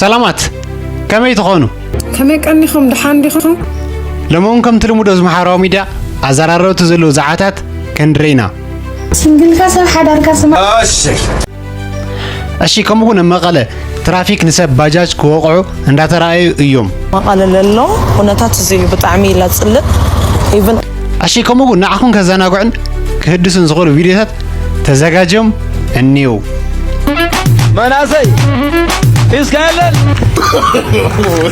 ሰላማት፣ ከመይ ትኾኑ? ከመይ ቀኒኹም? ደሓን ዲኹም? ሎሚ እውን ከምቲ ልሙድ ኣብዚ ማሕበራዊ ሚድያ ኣዘራረብቲ ዘለዉ ዛዕባታት ክንርኢ ኢና። ሲንግልካ ሰብ ሓዳርካ ስማ። እሺ። እሺ፣ ከምኡ እውን ኣብ መቐለ ትራፊክ ንሰብ ባጃጅ ክወቕዑ እንዳተራእዩ እዮም። መቐለ ዘሎ ኩነታት እዚ እዩ፣ ብጣዕሚ ኢላ ጽልእ። ኢቭን እሺ፣ ከምኡ እውን ንዓኹም ከዘናግዑን ክህድሱን ዝኽእሉ ቪድዮታት ተዘጋጅዮም እኒው። መናሰይ እስከ ያለን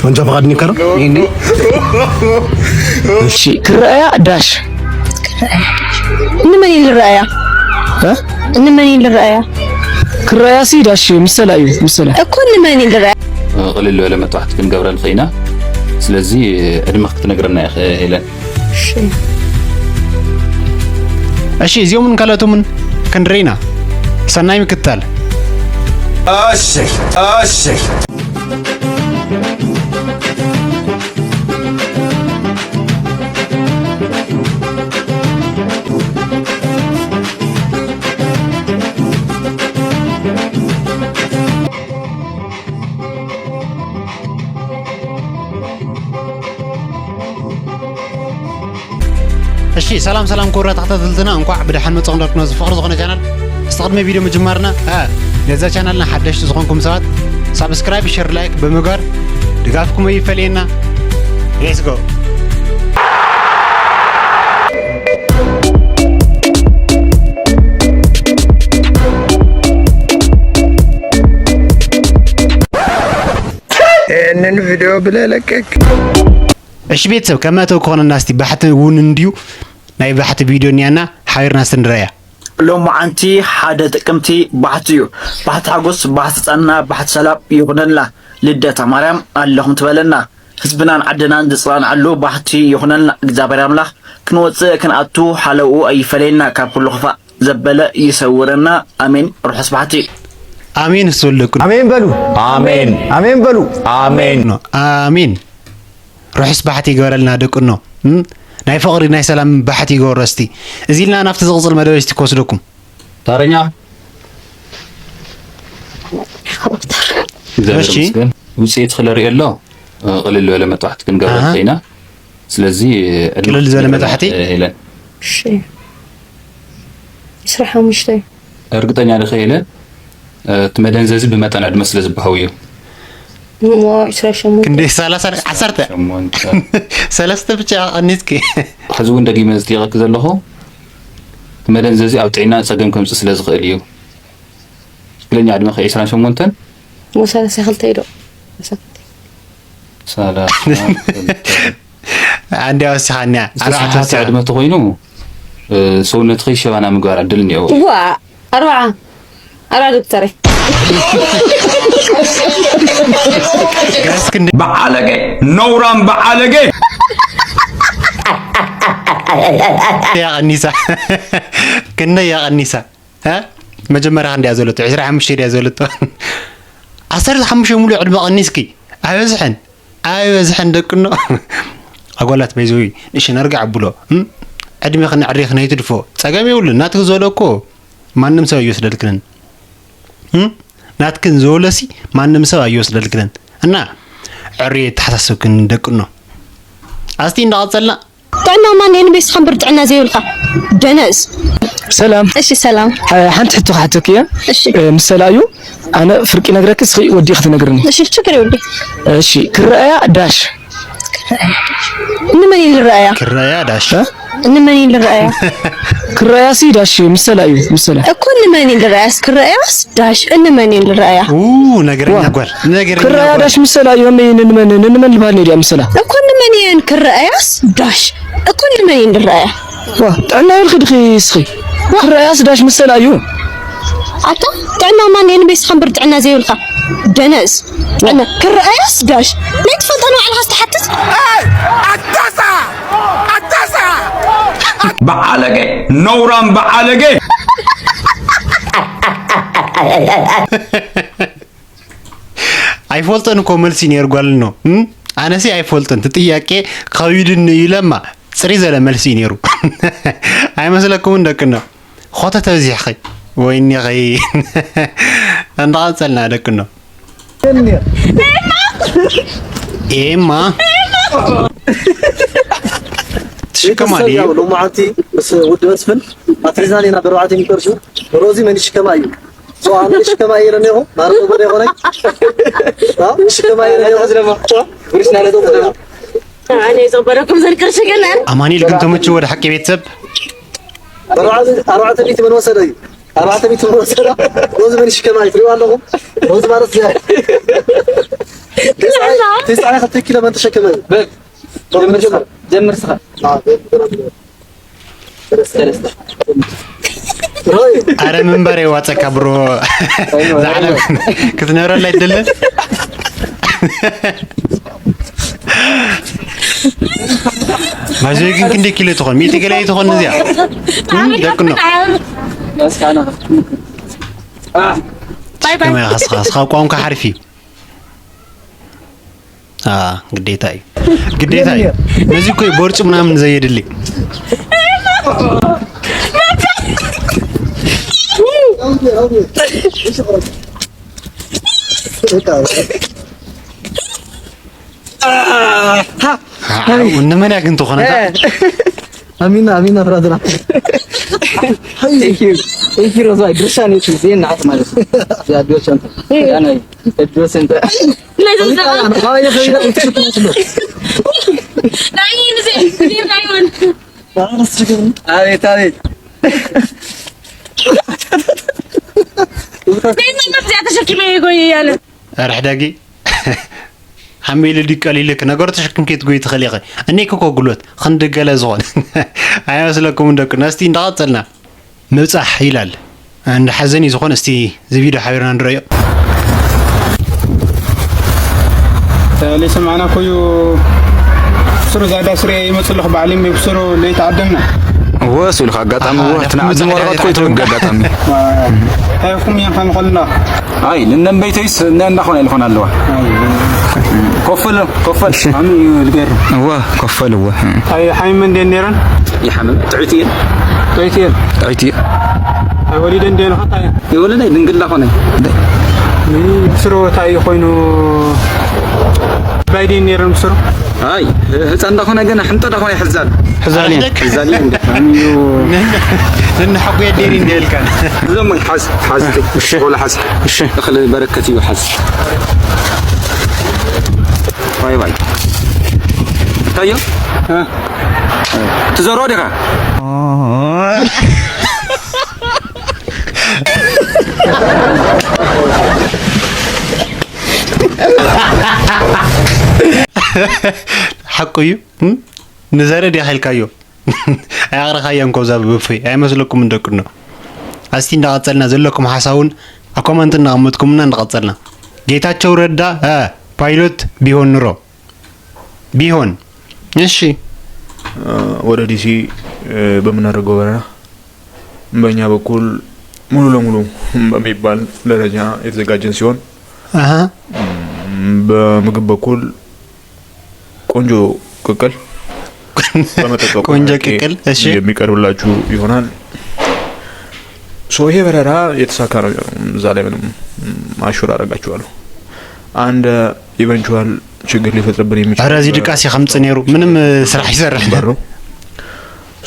መንጃ ፈቃድ ኒከር እሺ፣ ክረኣያ ዳሽ። ንመን እዩ ዝረኣያ? እ? ንመን እዩ ዝረኣያ? ክረኣያ ሲ ዳሽ ምሰላ እዩ፣ ምሰላ። እኮ ንመን እዩ ዝረኣያ? ቅልል ዝበለ መጥባሕቲ ክንገብረልኺ ኢና። ስለዚ ዕድመ ክትነግረና ኢኺ ሄለን። እሺ። እሺ፣ እዚኦምን ካልኦቶምን ክንርኢ ኢና። ሰናይ ምክትታል። እሺ፣ እሺ። እሺ፣ ሰላም ሰላም ክቡራት ተኸታተልትና፣ እንኳዕ ብደሓን መጻኹም እንዳልኩና፣ እዚ ፍቕሪ ዝኾነ ቻናል። እስቲ ቅድሚ ቪድዮ ምጅማርና፣ እ፣ ነዛ ቻናልና ሓደሽቲ ዝኾንኩም ሰባት ሳብስክራይብ፣ ሼር፣ ላይክ ብምግባር ድጋፍኩም ኣይፈለየና። Let's go። ይህንን ቪድዮ ብለህ ለቀቅ። እሺ ቤተሰብ፣ ከመተው ከሆነና እስቲ ባሕቲ እውን እንዲዩ ናይ ባሕቲ ቪድዮ እኒያና ሓቢርና እስቲ ንረያ። ሎማዓንቲ ሓደ ጥቅምቲ ባሕቲ እዩ። ባሕቲ ሓጎስ፣ ባሕቲ ጻና፣ ባሕቲ ሰላም ይኹነልና። ልደታ ማርያም ኣለኹም ትበለና። ህዝብናን ዓድናን ዝጽናንዓሉ ባሕቲ ይኹነልና። እግዚኣብሔር ኣምላኽ ክንወጽእ ክንኣቱ ሓለውኡ ኣይፈለየና፣ ካብ ኩሉ ክፋእ ዘበለ ይሰውረና። ኣሜን። ርሑስ ባሕቲ። ኣሜን። እሱ ልኩ። ኣሜን በሉ። ኣሜን። ኣሜን በሉ። ኣሜን። ኣሜን። ርሑስ ባሕቲ ይግበረልና ደቅኖ። እም? ናይ ፍቕሪ ናይ ሰላም ባሕቲ ይግበሮ እስቲ። እዚ ኢልና ናብቲ ዝቕጽል መደብ እስቲ ክወስደኩም። ታረኛ። እግዚኣብሔር እሺ። ይመስገን። ውፅኢት ክለርኢ ኣሎ። እ፣ ቅልል ዝበለ መጥባሕቲ ክንገብረልካ ኣሃ። ኢና። ስለዚ፣ እ፣ ዕድመ ቅልል ዝበለ ክትነግረና መጥባሕቲ? እ፣ ሄለን። እሺ። ዕስራ ሓሙሽተ። እርግጠኛ ዲኺ ሄለን? እ፣ እቲ መደንዘዚ ብመጠን ዕድመ ስለ ዝበሃው እዩ። እሞ ዕስራ ሸሞንተ። ክንደይ? ሰላሳ፣ ዓሰርተ? ሸሞንተ። ሰለስተ ብቻ ቀኒስኪ። ሕዚ እውን ደጊመ ዝጥይቐኪ ዘለኹ፣ እቲ መደንዘዚ ኣብ ጥዕና ጸገም ከምጽእ ስለ ዝኽእል እዩ። ትክክለኛ ዕድመኺ ዕስራን ሸሞንተን? እሞ ሰላሳ ክልተ እዩ ዶ? ሰላሳ ክልተ። ኣንድያ ወሲኻንያ። ዝተሰሓተ ዕድመ ተኾይኑ፣ እ፣ ሰውነትኺ ሸባና ምግባር ዕድል እኒኦ። ዋ፣ ኣርባዓ። ኣርባዓ ዶክተረይ። በዓለገ፣ ነውራም በዓለገ። እያ ቀኒሳ። ክንደይ እያ ቀኒሳ? እ? መጀመርያ ክንደይ እያ ዘለቶ? ዕስራ ሓሙሽተ ድያ ዘለቶ? ዓሰርተ ሓሙሽተ ሙሉ ዕድመ ቀኒስኪ። ኣይበዝሐን። ኣይበዝሐን ደቅኖ። ኣጓላት በይዘዊ ንእሽተይ ነርግዕ ኣብሎ። እም? ዕድሜ ክነዕሪ ክነይትድፎ። ጸገም የብሉን። ናትኪ ዝበሎ እኮ ማንም ሰብ ኣይወስደልክንን። እም? ናትክን ዝበሎሲ ማንም ሰብ ኣይወስደልክንን። እና ዕሪ የተሓሳሰብክን ደቅኖ። ኣስቲ እንዳቐጸልና ጥዕና ማን የንበይ ስኻ እምበር ጥዕና ዘይብልካ ደነዝ። ሰላም። እሺ፣ ሰላም። ሓ-፣ ሓንቲ ሕቶ ክሓተኪ እየ። እሺ። እ፣ ምስ ሰላዩ ኣነ ፍርቂ ነግረኪ፣ እስኺ ወዲእኺ ትነግርኒ። እሺ፣ ችግር የብሉን። እሺ፣ ክረኣያ ዳሽ። ንመን እዩ ዝረኣያ? ክረኣያ ዳሽ። እ? ንመን እዩ ዝረኣያ? ክረኣያ ሲ ዳሽ ምስ ሰላዩ፣ ምስ ሰላ። እኮ ንመን እዩ ዝረኣያስ? ክረኣያስ ዳሽ እንመን እየን ዝረኣያ? ኡ፣ ነገረኛ ዋ። ጓል፣ ነገረኛ ክረኣያ ጓል። ዳሽ ምሰላ እዮም፣ እይ፣ ንንመን፣ ንንመን ልባል ነዲያ ምሰላ። እኮ ንመን እየን ክረኣያስ ዳሽ? እኮ ንመን እየን ዝረኣያ? ዋ፣ ጥዕና ይብልኺ ድኺ እስኺ? ዋ። ክረኣያስ ዳሽ ምሰላ እዩ። ኣታ፣ ጥዕና ማን እየን ቤስኻ እምበር ጥዕና ዘይብልካ? ደነዝ። ዋ። ጥዕና፣ ክረኣያስ ዳሽ? ናይ ትፈልጦ ንባዕልኻ ዝተሓትት? ኣይ፣ ኣታሳ! ኣታሳ! በዓለገ፣ ነውራም በዓለገ። ኣይፈልጦን እኮ መልሲ ነይሩ ጓል ኖ። እም? ኣነሲ ኣይፈልጦን። እቲ ጥያቄ ከቢድኒ እዩ ለማ። ጽሪ ዘለ መልሲ እዩ ነይሩ። ኣይመስለኩምን ደቂ ኖ? ኾተ ተብዚሕኺ። ወይኒ ኸይ። እንዳቐጸልና ደቂ ኖ። ኤማ ትሽከማ ድዩ? ሎማዓንቲ ምስ ውዲ መስፍን ኣትሒዝና ኔና በርባዕተ ሚእቲ ቅርሺ። ሮዚ መን ይሽከማ እዩ? ሶ ኣነ ይሽከማ እየ ነኔኹ። ማረቆ በደ ይኾነኝ። ሽከማ እየ ነኔኹ። ኣነ የጸበረኩም ዘን ቅርሺ ገለ ኣማኒኤል ግን ተመችዎ ወደ ሓቂ ቤተሰብ ኣርባዕተ ሚእቲ መን ወሰደ እዩ? ኣርባዕተ ሚእቲ መን ወሰደ? ሮዚ መን ይሽከማ እዩ? ትሪእዋ ኣለኹም? ሮዚ ማለት እዚኣ እያ። ተስዓ ተስዓ ክልተ ኪሎ መን ተሸከመ እዩ? ጀምር ስኻ። ጀምር ስኻ። ኣዎ፣ ኣረ ምንባር የዋፀካ ብሮ ዛዕለም ክትነብረላ ይደለን ማዞይ ግን ክንደይ ኪሎ ትኾን ሚእቲ ገላይ ትኾን እዚኣ ደቅኖ እስካ ኣና ከመይ ኸስኻ ስኻ ቋንቋ ሓርፊ ግዴታ እዩ ግዴታ እዩ። ነዚ እኮ እዩ ቦርጭ ምናምን ዘየድሊ። ንመን ያግን ትኾነ ኣሚና ኣሚና ብራዘራ ቴንኪዩ ቴንኪዩ ሮዛ ድርሻ ነች ዜና ማለት ነው። ያ ድርሻ ነው። ኣቤት ኣቤት ተሸኪመ ይጎይ እያለ ርሕደጊ ሓሚሉ ድዩ ቀሊልክ ነገሩ ተሸክምኪ ትጎይ ትኽእል ኢኺ እኒኪ እኮ ጉልበት ክንዲ ገለ ዝኾን ኣይመስለኩምን ደቅኖ እስቲ እንዳቐጸልና ምብጻሕ ይላል እንዳ ሓዘን እዩ ዝኾን እስቲ እዚ ቪድዮ ሓቢርና ንረዮ ለይሰማዕና ኮዩ ብስሩ ዛዳ ስሬ ይመጽእ ኣለኹ ባዕሊ ብስሩ ለይተዓደምና ወስ ኢልካ ኣጋጣሚ ወ ትናዓዲ ወረቐት ኮይ ትወግ ኣጋጣሚ ታይኹም እየን ከም ኾልና ኣይ ንነንበይተይስ እናኾነ ኢልኾን ኣለዋ ኮፈል ኮፈል ኣሚ ልገር እወ ኮፈል እወ ኣይ ሓይመ እንዴ ነረን ይሓምም ጥዑት እየን ጠይትየን ጠይቲ ኣይ ወሊደ እንዴ ለኸታ ይወለዳይ ድንግላ ኾነ ብስሩ ታይ ኮይኑ ባይዲ ነረን ብስሩ ኣይ ህፃን እንዳኾነ ግን ሕምጦ እንዳኾነ ይሕዛል ሕዛል እየን ሕዛል እየን ኣሚዩ ንንሓቁ የዴሪ እንዲልካን እዞም ሓዝ ሓዝ ቆሎ ሓዝ እሺ እኽሊ በረከት እዩ ሓዝ ባይ ባይ ታዮ ትዘሮ ዲኻ ሓቁ እዩ ንዘረ ዲኻ ኢልካዮ ኣያቕረኻዮ እንኮ እዛ ብብፌ ኣይመስለኩም እንደቅኖ ኣስቲ እንዳቐጸልና ዘለኩም ሓሳውን ኣብ ኮመንት እናቐመጥኩምና እንዳቐጸልና ጌታቸው ረዳ ፓይሎት ቢሆን ኑሮ ቢሆን እሺ ወደ ዲሲ በምናደርገው በረራ በእኛ በኩል ሙሉ ለሙሉ በሚባል ደረጃ የተዘጋጀን ሲሆን በምግብ በኩል ቆንጆ ቅቅል በመጠጥ በኩል ቆንጆ አረቄ ቅቅል፣ እሺ። የሚቀርብላችሁ ይሆናል። ሶ ይሄ በረራ የተሳካ ነው። እዛ ላይ ምንም ማሹር አደርጋችኋለሁ። አንድ ኢቨንቹዋል ችግር ሊፈጥርብን የሚችል ኧረ እዚህ ድቃስ ከምጽእ ነይሩ ምንም ስራሕ ይሰርሕ ነበር ነው።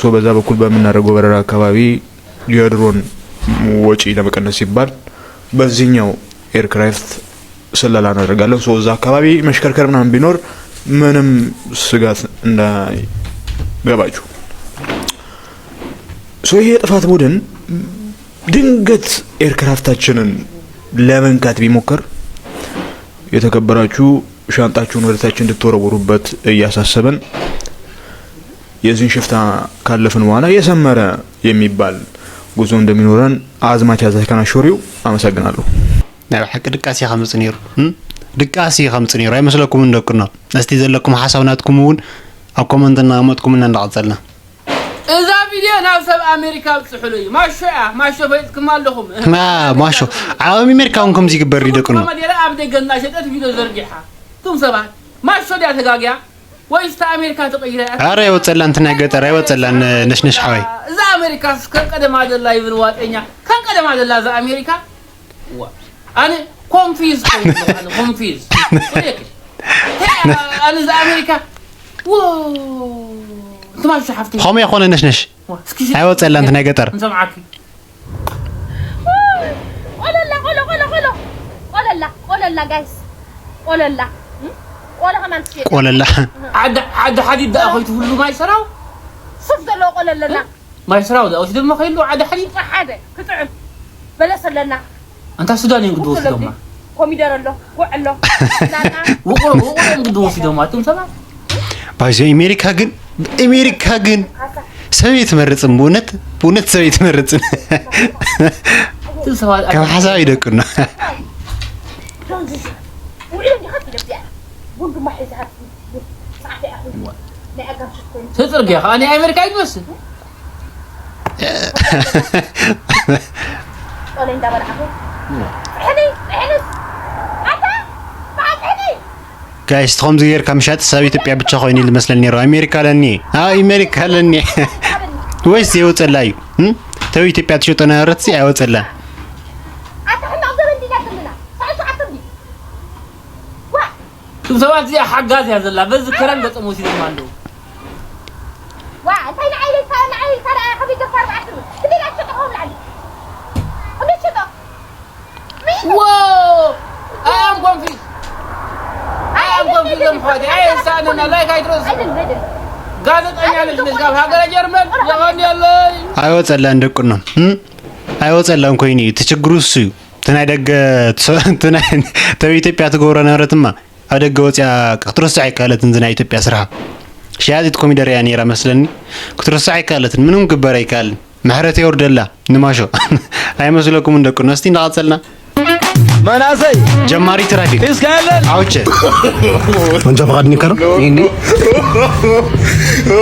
ሶ በዛ በኩል በምናደርገው በረራ አካባቢ የድሮን ወጪ ለመቀነስ ሲባል በዚህኛው ኤርክራፍት ስለላ እናደርጋለን። ሶ እዛ አካባቢ መሽከርከር ምናምን ቢኖር ምንም ስጋት እንዳይገባችሁ። ሶ ይሄ የጥፋት ቡድን ድንገት ኤርክራፍታችንን ለመንካት ቢሞክር የተከበራችሁ ሻንጣችሁን ወደታች እንድትወረውሩበት እያሳሰብን የዚህን ሽፍታ ካለፍን በኋላ የሰመረ የሚባል ጉዞ እንደሚኖረን አዝማች አዛካና ሾሪው አመሰግናለሁ። ናይ ብሓቂ ድቃስ እዩ ከምጽእ ነይሩ እም? ድቃስ እዩ ከምጽእ ነይሩ ኣይመስለኩምን ደቅኖ እስቲ ዘለኩም ሓሳብ ናትኩም እውን ኣብ ኮመንት እናቐመጥኩምና እንዳቐጸልና እዛ ቪድዮ ናብ ሰብ ኣሜሪካ ኣብፅሕሉ እዩ ማሾ እያ ማሾ ፈሊጥኩም ኣለኹም ና ማሾ ኣብ ኣሜሪካ እውን ከምዚ ይግበር እዩ ደቅኖ ኮመዴላ ኣብ ደገ እናሸጠት ቪድዮ ዘርጊሓ እቱም ሰባት ማሾ ድያ ተጋግያ ወይስ ታ ኣሜሪካ ተቐይራ እያ ኣረ ኣይወፀላን እቲ ናይ ገጠር ኣይወፀላን ነሽነሽ ሓወይ እዛ ኣሜሪካ ከም ቀደማ ዘላ ይብል ዋጠኛ ከም ቀደማ ዘላ እዛ ኣሜሪካ ዋ ኣነ ኮንፊዝ ኮይነ ኣለኹ ኣነ ኮንፊዝ። ወይክ ኣነ እዛ ኣሜሪካ ዎ እንትማሽ ሓፍቲ ኾመ ይኾነ ነሽነሽ። እስኪ ኣይወፀላ እንት ናይ ገጠር። ንሰምዓኪ። ቆለላ ቆሎ ቆሎ ቆሎ ቆለላ ቆለላ ጋይስ ቆለላ ቆሎ ከማን ትሽየጥ ቆለላ ዓዲ ዓዲ ሓዲድ ደኣ ኮይቱ ሁሉ ማይ ሰራው ሱፍ ዘለዎ ቆለለና ማይ ስራው ደኣ ወሲዶሞ ከይሉ ዓዲ ሓዲድ ሓደ ክጥዕም በለስ ኣለና ኣንታ ሱዳን እዮም ግዲ ወሲዶማ ኮሚደር ኣሎ ጉዕ ኣሎ ናና ውቁር ውቁር እዮም ግዲ ወሲዶማ ኣቱም ሰባት ባይዞ ኣሜሪካ ግን ኣሜሪካ ግን ሰብ ኣይትመርፅን ብእውነት ብእውነት ሰብ ኣይትመርፅን እቱም ሰባት ካብ ሓሳብ ይደቅና ዶንት ዩ ሹድ ውዒሉ እንዲኻ ትለብያ ቡን ድማ ሒዝሃ ተፅርግያ ከዓ ናይ ኣሜሪካ እዩ ትመስል ጋይስ ተኸምዚ ጌርካ ምሻጥ ሰብ ኢትዮጵያ ብቻ ኮይኑ ዝመስለኒ ነይሩ ኣሜሪካ ኣለኒ ኣብ ኣሜሪካ ኣለኒ ወይስ የውፀላ እዩ ተው ኢትዮጵያ ትሸጦ ነበረት ኣይወፀላን እቶም ሰባት እዚኣ ሓጋዝ እያ ዘላ በዚ ከረን ገጾም ወሲዶም ኣለዉ ዋ እንታይ ንዓይ ኢልካ ንዓይ ኢልካ ደኣ ከመይ ጀካ ኣርባዕተ ክንደይ ዳ ትሸጦ ከውን ላዕሊ ክንደይ ትሸጦ I am confused. I am confused. I'm hot. Hey, Sana, like I trust. ጋዜጠኛ ነሽ ነሽ ካብ ሃገረ ጀርመን የቐንየለይ ኣይወፀላን ደቁኖ ኣይወፀላን ኮይኑ እዩ እቲ ችግሩ እሱ እዩ እቲ ናይ ደገ ተብ ኢትዮጵያ ትገብሮ ነበረትማ ኣብ ደገ ወፂኣ ክትርስዕ ኣይከኣለትን እዚ ናይ ኢትዮጵያ ስርሓ ሸያጢት ኮሚደረ እያ ነይራ መስለኒ ክትርስዕ ኣይከኣለትን ምንም ግበር ኣይከኣልን ምሕረት የውርደላ ንማሾ ኣይመስለኩምን ደቁ ኣንስቲ እንዳቐፀልና መናሰይ ጀማሪ ትራፊክ እስካለን አውቼ መንጃ ፈቃድ ኒከር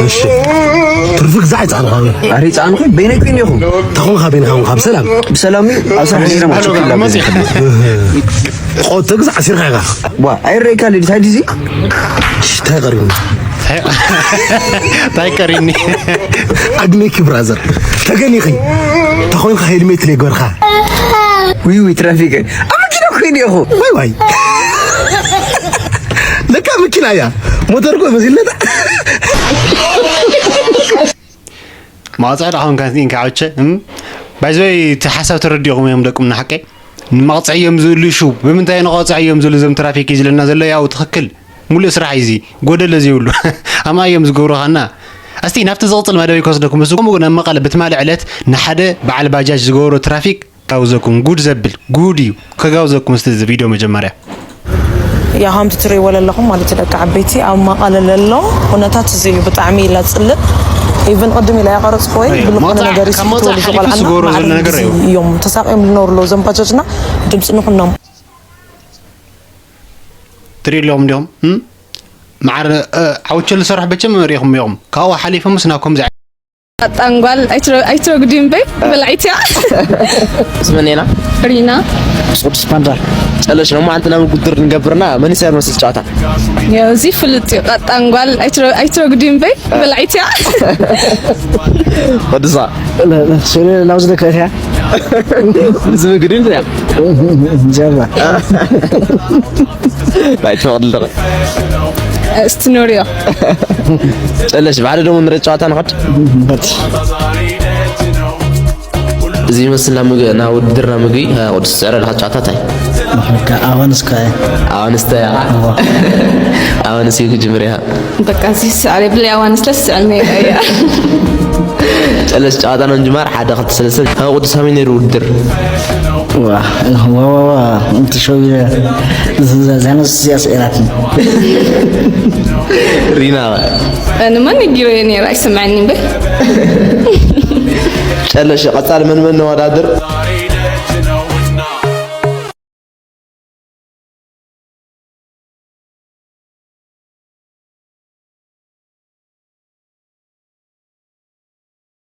እሺ ትርፊ ግዛዕ ይጻንኻ አሪ ጻንኹ በይነይ ኩን ይኹም ተኹን ኻቤን ኻውን ካብ ሰላም ብሰላም ኣብ ስራሕ ሒዝና ማቸው ክላብ ቆጥ ግዛዕ ሲርኻ ኢኻ ዋ ኣይረይካ ልዲ ሳይድ እዚ እንታይ ቀሪኒ እንታይ ቀሪኒ ኣግኔኪ ብራዘር ተገኒኺ ተኾይንካ ሄልሜት ለይገርካ ውይ ውይ ትራፊክ ኣብ መኪና ኮይነ ኢኹ ዋይ ዋይ ለካ መኪና እያ ሞተር ኮ መሲለታ ማውፅዕ ዳኹም ከንቲን ከዓቸ ባይዘይ እቲ ሓሳብ ተረዲኹም እዮም ደቁም ንሓቀይ ንመቕፅዒ እዮም ዝብሉ ሹ ብምንታይ ንቐፅዒ እዮም ዝብሉ እዞም ትራፊክ እዩ ዝለና ዘሎ ያው ትኽክል ሙሉእ ስራሕ እዩ እዚ ጎደሎ ዘይብሉ ኣማ እዮም ዝገብሩኻና እስቲ ናብቲ ዝቕፅል መደብ ይከስደኩም እሱ ከምኡ ግን ኣብ መቐለ ብትማሊ ዕለት ንሓደ በዓል ባጃጅ ዝገበሮ ትራፊክ ጋብዘኩም ጉድ ዘብል ጉድ እዩ ከጋብዘኩም እስቲ እዚ ቪድዮ መጀመርያ ያ ከምቲ ትሪእዎ ዘለኹም ማለት ደቂ ዓበይቲ ኣብ መቐለ ለሎ ኩነታት እዚ እዩ ብጣዕሚ ኢላ ፅልእ ኢቭን ቅድም ኢላ ያቀረፅኩ ወይ ብልኾነ ነገር እዩ ዝትወሉ ዝቆልዓና ማዕረ እዮም ተሳቂዮም ዝነብሩ ኣለዉ ዘንባጃጅና ድምፂ ንኹኖም ትሪእለዎም እንዲኹም መዓር ዓውቸ ዝሰርሑ በቸም ሪኢኹም ኢኹም ካብኡ ሓሊፎምስ ናብ ከምዚ ጠጣን ጓል ኣይትረጉድን በይ በላዒት እያ። ስመን ኢና ሪና ቅዱስ ፓንዳር ጨለሽ ነው ማንትና ምጉድር ንገብርና መን ይሰር መስል ጨዋታ እዚ ፍልጥ እዩ። ጠጣን ጓል ኣይትረጉድን በይ በላዒት እያ። ቅዱሳ ስለ ናውዝ ደከ እያ ዝምግድን እያ ጀባ ባይተወልደ እስቲ ንሪኦ። ጨለሽ ብሓደ ደሞ ንርኢ ጨዋታ ንኸድ። እዚ ይመስል ናብ ምግቢ ናብ ውድድር ናብ ምግቢ ቅዱስ ትስዕረ ኣለኻ ጨዋታ እንታይ? ኣዋንስ ከ ኣዋንስ ከ ኣዋንስ እንታይ? ኣዋንስ እዩ ክጅምር ኢኻ። በቃ እዚ ስዕረ ብለይ ኣዋንስ ለስዕል ነይረ እያ። ጨለሽ ጨዋታ ንምጅማር ሓደ ክልተ ሰለስተ ኣብ ቅዱስ ከመይ ነይሩ ውድድር? ዋ ዋ ዋ ዋ እንት ሸው ዛነስ ያስኤራት ሪና ንመን ነጊረዮ ነይረ ኣይሰምዐኒ እምበር ጨለሽ ቀጻሊ መን መን ነዋዳድር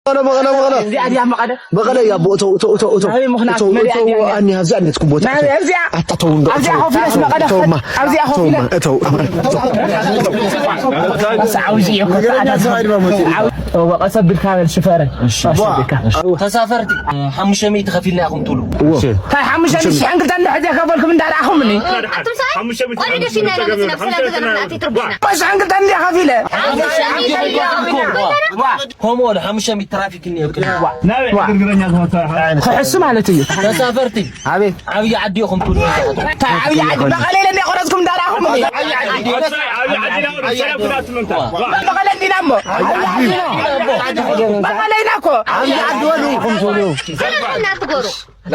መቐለ መቐለ መቐለ እዚኣ ድያ መቐለ መቐለ እያ ኣቦ እተው እተው እተው እተው ናበይ ምኽንያት እተው መሊኣ እተው ድያ ኣኒሃ እዚኣ እንዴትኩም ቦታ ናበይ ኣብዚኣ እተው እንዶ ኣብዚኣ ኮፊለስ መቐለ እተውማ ኣብዚኣ ኮፊለ እተው ዓውዚ እዩ እወ፣ ቀስ ኣቢልካ በል ሽፈረ። ቀስ ኣቢልካ። ተሳፈርቲ ሓሙሽተ ሚእቲ ከፊልና ኢኹም ትብሉ። እንታይ ሓሙሽተ ሚእቲ ሽሕን ክልተን እንድሕር ዘይከፈልኩም እንዳረኣኹምኒ? ኣቱም ሰብኣይ፣ ቆልዑ ደፊና ኢና መፂና፣ ብሰላም ተዘናግዕና፣ ኣትይ ትርብሹና። ሽሕን ክልተን እንድየ ከፊለ። ከምኡ ወላ ሓሙሽተ ሚእቲ ትራፊክ እኒኦ። ክሕሱ ማለት እዩ። ተሳፈርቲ ኣቤት። ዓብዪ ዓዲ ኢኹም ትብሉ። እንታይ ዓብዪ ዓዲ? መቐለ ኢለ እንድየ ቆረፅኩም እንዳረኣኹምኒ? መቐለ እንዲና እሞ። መቐለ ኢና እኮ። ዓብዪ ዓዲ በሉ ኢኹም ትብሉ። ሰላም እናትገሩ።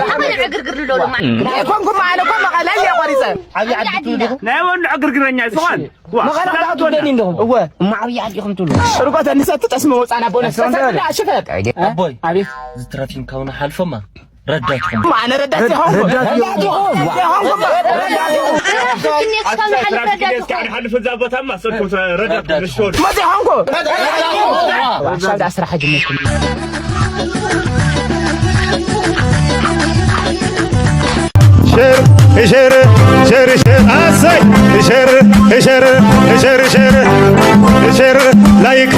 ኣነ ዕግርግር ልሎሉ ማ- ኣይኮንኩም፣ ኣነ እኮ መቐለ እየ ቆሪፀ። ዓብዪ ዓዲ ትብሉ ዲኹም? ናይ ወሎ ዕግርግረኛ ዝኾን? ዋ፣ መቐለ ሰላም ክትወደኒ ትወና። እንዲኹም? እወ። እሞ ዓብዪ ዓዲ ኢኹም ትብሉ? ርቆት እንሰቲ ጠስሚ ወፃና ቦነስ። ኣቦይ፣ ኣቤት። እዚ ትራፊክ ካውና ሓልፈማ ረዳትኩም። ኣነ ረዳት ይኾንኩ። ረዳት ይኾንኩ። ረዳት ይኾንኩ። ኣታ ትራፊክ እስኪ ሓልፍ እዛ ቦታማ ሰልኩም ረዳት ንሽወል። መዚ ሆንኩ። ዋሻ ወደ ኣስራ ሓጅ ምንኩም። ሸር ሸር ሸር ሸር ኣሰይ ሸር ሸር ሸር ሸር ሸር ላይክ